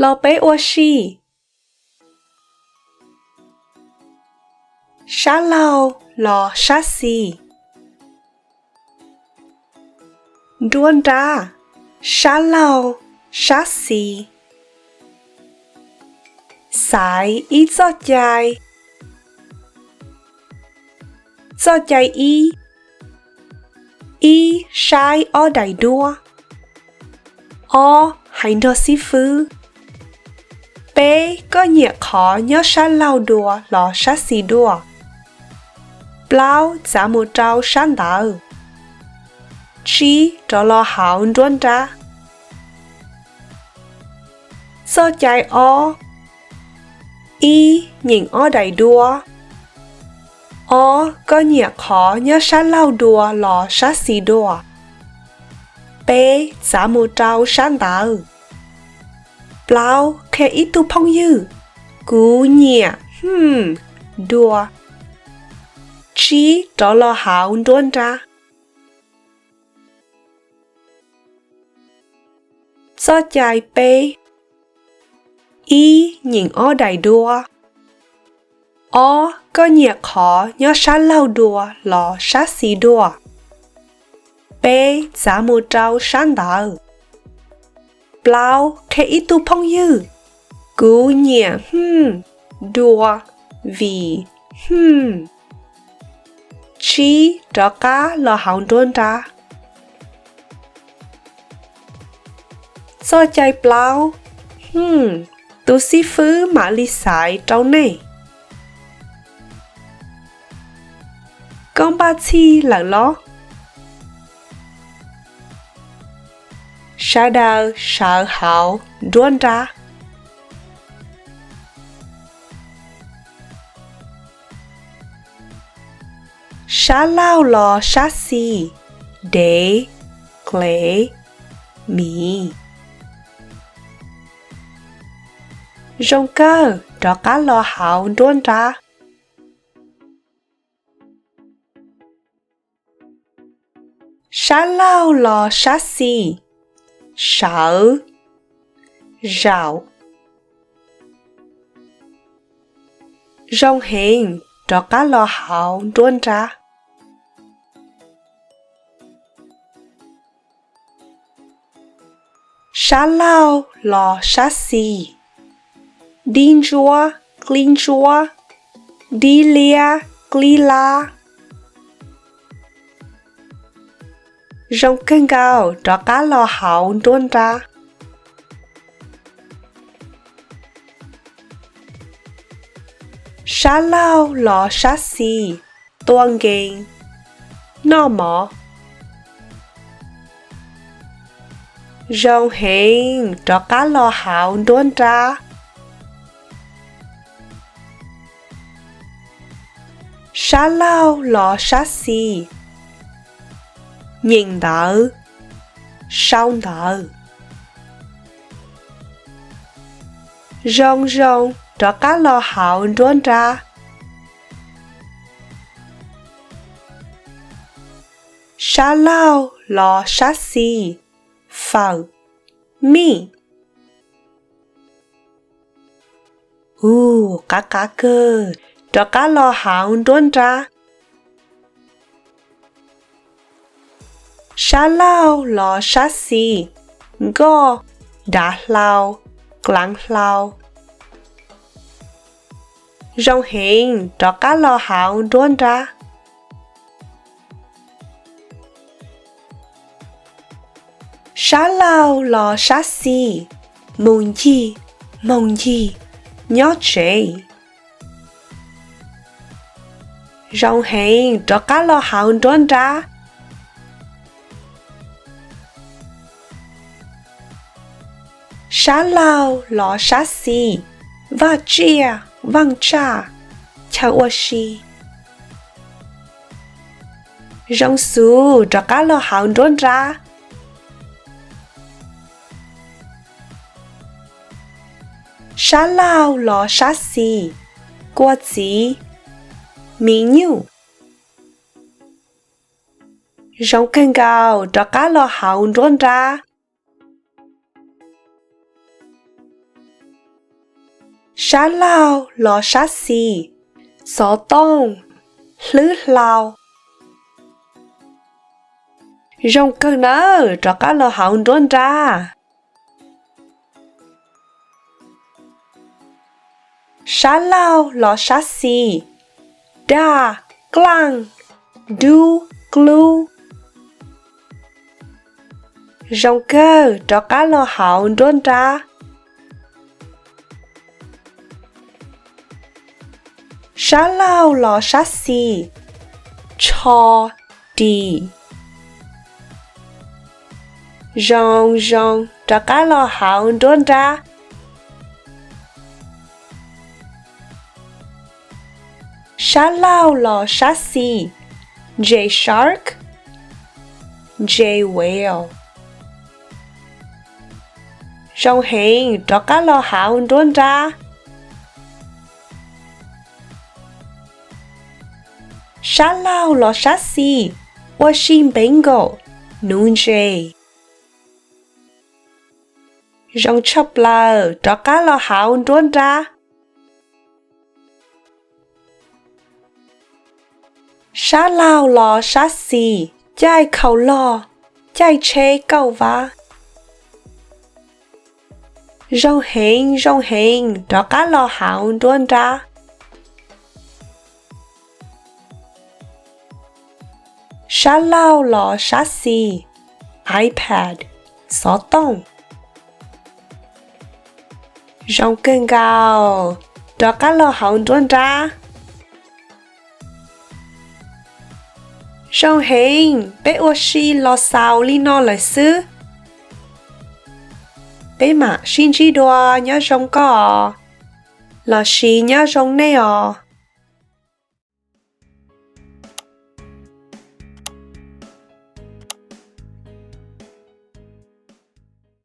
Los peb ua si. Sab laug los sab xis. Nruab nrab, sab laug, sab xis. Xaiv ib txoj cai. Txoj cai ib. Ib, saib ob daim duab. Ob, hais nrog xib fwb. Peb, koj nyiam qhov nyob sab laug dua los sab xis dua? Plaub, txav mus rau sab ntawd. Tsib, rov los hauv nruab nrab. Txoj cai ob. Ib, nyeem ob daim duab. Ob, koj nyiam qhov nyob sab laug dua los sab xis dua? Peb, txav mus rau sab ntawd. Plaub, qhia ib tug phooj ywg: Kuv nyiam, hmm, dua. Tsib, rov los hauv nruab nrab. Txoj cai peb. Ib, nyeem ob daim duab. Ob, koj nyiam qhov nyob sab laug dua los sab xis dua? Peb, txav mus rau sab ntawd. Plaub, qhia ib tug phooj ywg: Kuv nyiam, hmm, dua, vim, hmm. Tsib, rov qab los hauv nruab nrab. Txoj cai plaub. Hmm, tus xib fwb mam li xaiv rau nej. Koj npaj txhij lawm los? Sawv daws sawv hauv nruab nrab. Sab laug los sab xis, dev, qlev, miv. Zoo kawg, rov qab los hauv nruab nrab. Sab laug los sab xis, sawv, zaum. Zoo heev, rov qab los hauv nruab nrab. Sab laug los sab xis, dib ntsuab, qlib ntsuab, dib liab, qlib lab. Zoo kawg nkaus, rov qab los hauv nruab nrab. Sab laug los sab xis, tua nkees, noj mov. Zoo heev, rov qab los hauv nruab nrab. Sab laug los sab xis, nyeem ntawv, sau ntawv. Zoo zoo, rov qab los hauv nruab nrab. Sab laug los sab xis, fawm, mij. Ua, qav qav kawg, rov qab los hauv nruab nrab. Sab laug los sab xis, nkoj, dav hlau, klaav hlau. Zoo heev, rov qab los hauv nruab nrab. Sab laug los sab xis, mus ncig, moog ncig, nyob tsev. Zoo heev, rov qab los hauv nruab nrab. Sab laug los sab xis, vaj tsiaj, vaaj tsaj, chaw ua si. Zoo xwb, rov qab los hauv nruab nrab. Sab laug los sab xis, kua txiv, miv nyuj. Zoo kawg nkaus, rov qab los hauv nruab nrab. Sab laug los sab xis, xov tooj, hlwb hlau. Zoo kawg nawb, rov qab los hauv nruab nrab. Sab laug los sab xis, daj, klaaj, dub, klub. Zoo kawg, rov qab los hauv nruab nrab. Sab laug los sab xis, tsho, ris. Zoo zoo, rov qab los hauv nruab nrab. Sab laug los sab xis, J shark, J whale. Zoo heev, rov qab los hauv nruab nrab. Sab laug los sab xis, ua si npeev nkaum, nuv ntses. Zoo tshaj plaws, rov qab los hauv nruab nrab. Sab laug los sab xis, caij khaus log, caij tsheb kauj vab. Zoo heev zoo heev, rov qab los hauv nruab nrab. Sab laug los sab xis, iPad, xov tooj. Zoo kawg nkaus, rov qab los hauv nruab nrab. Zoo heev, peb ua si los xaus li no lawm xwb. Peb mam sib ntsib dua, nyob zoo koj, lossis nyob zoo nej os.